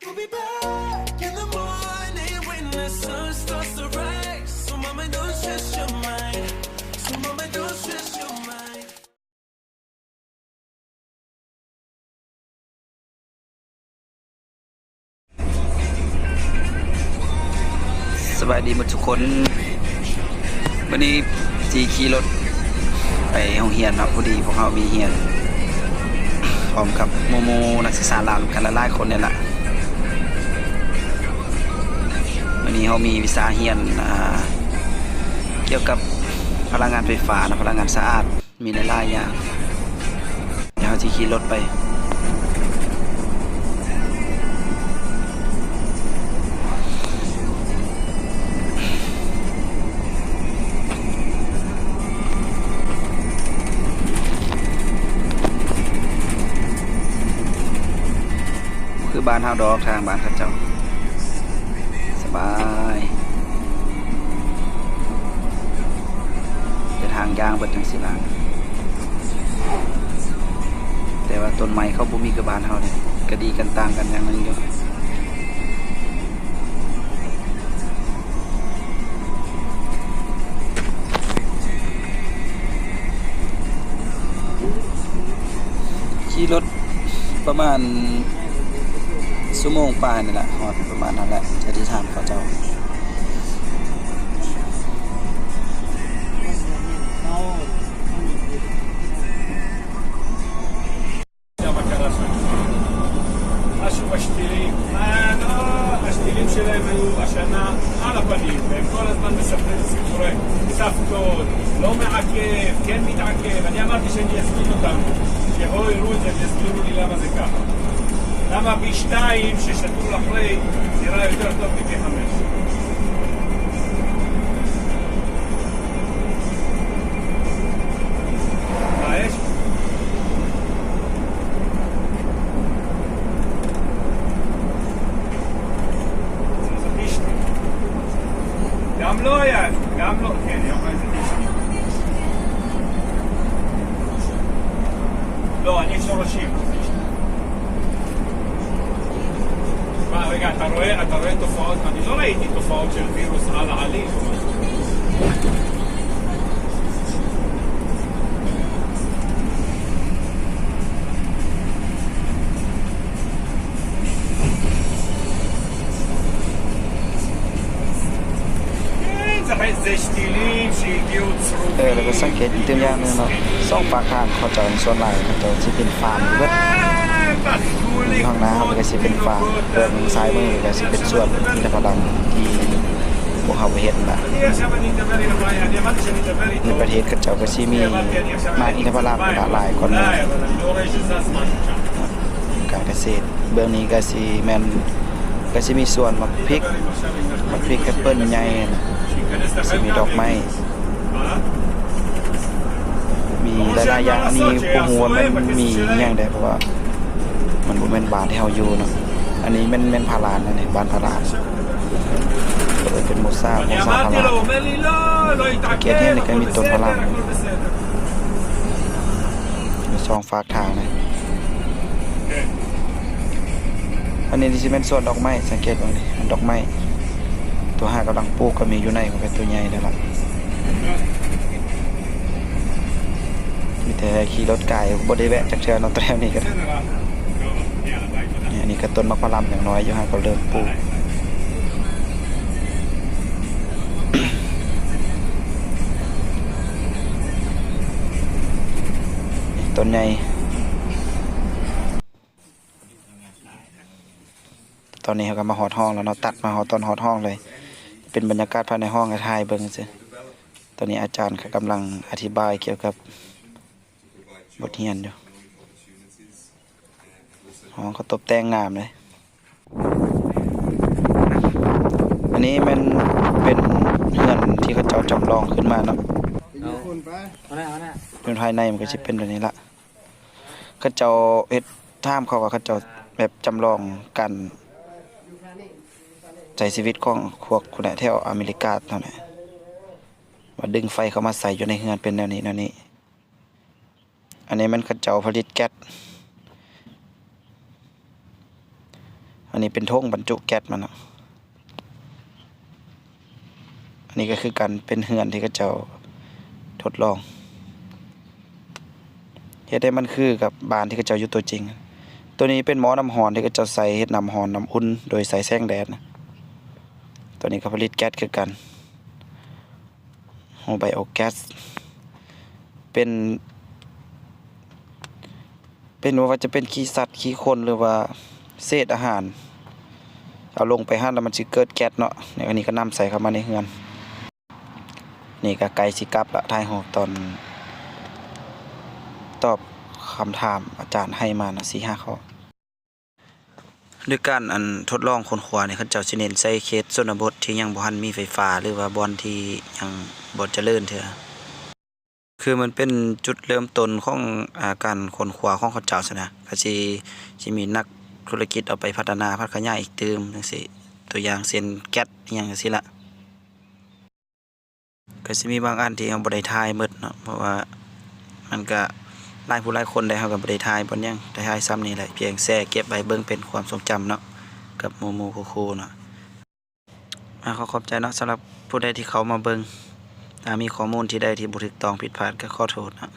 We'll be back in the morning when the sun starts to rise. So mama, don't stress your mind. So mama, don't stress your mind. ສະບາຍດີໝົດທຸກຄົນ. ມື້ນີ້ຊິຂີ່ລົດໄປໂຮງຮຽນເນາະ, ພໍດີພວກເຮົາມີຮຽນພ້ອມກັບໝູ່ໆນັກສຶກສາລາວນຳກັນຫຼາຍໆຄົນນີ້ລະ. ມື້ນີ້ເຮົາມີວິຊາຮຽນ ອ່າ ກ່ຽວກັບພະລັງງານໄຟຟ້າເນາະ, ພະລັງງານສະອາດ. ມີຫຼາຍໆຢ່າງ. ດຽວເຮົາຊິຂີ່ລົດໄປ. ຄືບ້ານເຮົາດອກ, ທາງບ້ານເຂົາເຈົ້າສະບາຍ. ເປັນທາງຢ່າງເບິດຈັ່ງຊີ້ລະ, ແຕ່ວ່າຕົ້ນໄມ້ເຂົາບໍ່ມີຄືບ້ານເຮົາເດ້, ກະດີກັນຕ່າງກັນຢ່າງໜຶ່ງຢູ່. ຂີ່ລົດປະມານຊົ່ວໂມງປາຍນີ້ແຫຼະ, ຮອດປະມານນັ້ນແຫຼະ, ຈະໄດ້ຖາມເຂົາເຈົ້າ. השתילים, אה, לא, השתילים שלהם היו השנה על הפנים, והם כל הזמן מספרים סיפורי סבתות, לא מעכב, כן מתעכב. אני אמרתי שאני אזמין אותם, שיבואו יראו את זה ויסבירו לי למה זה ככה. למה בי שתיים ששתול אחרי נראה יותר טוב מבי חמש? מה יש? גם לא היה, גם לא, כן, היא אמרה את זה. לא, אני שורשים. מה, רגע, אתה רואה, אתה רואה תופעות? אני לא ראיתי תופעות של וירוס על העלים. זה שתילים שהגיעו צרובים. ເອີ ແລ້ວກໍສັງເກດອີກຕົວຢ່າງໜຶ່ງເນາະ, ສອງຟາກທາງເຂົາເຈົ້າສ່ວນຫຼາຍເຂົາເຈົ້າຊິເປັນຟາມເບິດ. ຂ້າງໜ້າເຮົາກໍຊິເປັນຟາມ, ເບື້ອງຊ້າຍມືກໍຊິເປັນສວນອິນທະຜະລຳທີ່ພວກເຮົາໄປເຮັດນະ. ໃນປະເທດເຂົາເຈົ້າກໍຊິມີໝາກອິນທະຜະລຳຫຼາຍກວ່າໜ່ວຍ. ການກະເສດເບື້ອງນີ້ກໍຊິແມ່ນ ກໍຊິມີສວນໝາກພິກ, ໝາກພິກແອັບເປິ້ນໃຫຍ່ນະ, ຊິມີດອກໄມ້, ມີຫຼາຍໆຢ່າງ. ອັນນີ້ບໍ່ຮູ້ວ່າແມ່ນໝີຫຍັງແດ່ ເພາະວ່າມັນບໍ່ແມ່ນບ້ານທີ່ເຮົາຢູ່ເນາະ. ອັນນີ້ແມ່ນ ແມ່ນພາລານະນີ້, ບ້ານພາລານ, ເປັນໝູ່ຊາ ໝູ່ຊາພາລານ. ເຂດນີ້ກໍມີຕົ້ນພາລານ ມີສອງຟາກ ທາງນີ້. ອັນນີ້ຊິແມ່ນສວນດອກໄມ້, ສັງເກດເບິ່ງນີ້ ມັນດອກໄມ້. ຕົວຫາກຳລັງປູກກໍມີຢູ່ໃນ, ມັນເປັນຕົວໃຫຍ່ແລ້ວລະ. ມີແຕ່ຂີ່ລົດກາຍ, ບໍ່ໄດ້ແວະຈັກເທື່ອເນາະ ແຖວນີ້ກໍໄດ້. ນີ້ ອັນນີ້ກໍຕົ້ນໝາກພະລຳຍັງນ້ອຍຢູ່, ຫາກໍເລີ່ມປູກ. ຕົ້ນໃຫຍ່. ຕອນນີ້ເຮົາກໍມາຮອດຫ້ອງແລ້ວເນາະ, ຕັດມາຮອດຕອນຮອດຫ້ອງເລີຍ. ເປັນບັນຍາກາດພາຍໃນຫ້ອງ ໃຫ້ຖ່າຍເບິ່ງຊື່. ຕອນນີ້ອາຈານກໍກຳລັງອະທິບາຍກ່ຽວກັບບົດຮຽນຢູ່. ຫ້ອງກໍຕົບແຕ່ງງາມເລີຍ. ອັນນີ້ແມ່ນເປັນເຮືອນທີ່ເຂົາເຈົ້າຈຳລອງຂຶ້ນມາເນາະ. ເອົາ ເອົາແລ້ວ ເອົາແລ້ວ. ຢູ່ພາຍໃນມັນກໍຊິເປັນແບບນີ້ລະ. ເຂົາເຈົ້າເຮັດ ຖາມເຂົາວ່າ ເຂົາເຈົ້າແບບຈຳລອງການໃຊ້ຊີວິດຂອງພວກພຸ້ນແຫຼະ ແຖວອາເມລິກາເທົ່ານັ້ນ ວ່າດຶງໄຟເຂົ້າມາໃສ່ຢູ່ໃນເຮືອນເປັນແນວນີ້ ແນວນີ້. ອັນນີ້ແມ່ນເຂົາເຈົ້າຜະລິດແກັດ. ອັນນີ້ເປັນຖົງບັນຈຸແກັສມັນເນາະ. ອັນນີ້ກໍຄືກັນ ເປັນເຮືອນທີ່ເຂົາເຈົ້າທົດລອງ ເຮັດໃຫ້ມັນຄືກັບບ້ານທີ່ເຂົາເຈົ້າຢູ່ຕົວຈິງ. ຕົວນີ້ເປັນໝໍ້ນ້ຳຮ້ອນທີ່ເຂົາເຈົ້າໃສ່ເຮັດນ້ຳຮ້ອນນ້ຳອຸ່ນໂດຍໃຊ້ແສງແດດນະ. ຕົວນີ້ກໍຜະລິດແກັສຄືກັນ ໂຮໄບໂອແກັສ ເປັນ ເປັນ ບໍ່ວ່າຈະເປັນຂີ້ສັດຂີ້ຄົນ ຫຼືວ່າເສດອາຫານ ເອົາລົງໄປຫັ້ນແລ້ວມັນຊິເກີດແກັສເນາະ. ໃນອັນນີ້ກໍນຳໃສ່ເຂົ້າມາໃນເຮືອນ. ນີ້ກໍໃກ້ຊິກັບລະ ຖ່າຍຮູບຕອນຕອບຄຳຖາມອາຈານໃຫ້ມານະ ສີ່ຫ້າຂໍ້. ໂດຍການອັນທົດລອງຄົ້ນຄວ້ານີ້ ເຂົາເຈົ້າຊິເນັ້ນໃສ່ເຂດຊົນນະບົດທີ່ຍັງບໍ່ທັນມີໄຟຟ້າ ຫຼືວ່າບ່ອນທີ່ຍັງບໍ່ຈະເລີນເທື່ອ. ຄືມັນເປັນຈຸດເລີ່ມຕົ້ນຂອງ ອາ ການຄົ້ນຄວ້າຂອງເຂົາເຈົ້າຊັ້ນນະ ກໍຊິ ຊິມີນັກທຸລະກິດເອົາໄປພັດທະນາພັດຂະຫຍາຍອີກຕື່ມຈັ່ງຊີ້ ຕົວຢ່າງເຊັ່ນແກັສອີ່ຫຍັງຈັ່ງຊີ້ລະ. ກໍຊິມີບາງອັນທີ່ເຮົາບໍ່ໄດ້ຖ່າຍໝົດເນາະ ເພາະວ່າມັນກະຫຼາຍຜູ້ຫຼາຍຄົນໄດ໋ ເຮົາກໍບໍ່ໄດ້ຖ່າຍບ່ອນຫຍັງ ໄດ້ຖ່າຍຊ່ຳນີ້ແຫຼະ ພຽງແຊເກັບໄວ້ເບິ່ງເປັນຄວາມຊົງຈຳເນາະ ກັບໝູ່ໆຄູ່ໆເນາະ. ອາ ຂໍຂອບໃຈເນາະ ສຳລັບຜູ້ໃດທີ່ເຂົ້າມາເບິ່ງ ຖ້າມີຂໍ້ມູນທີ່ໃດທີ່ບໍ່ຖືກຕ້ອງຜິດພາດກໍຂໍໂທດເນາະ.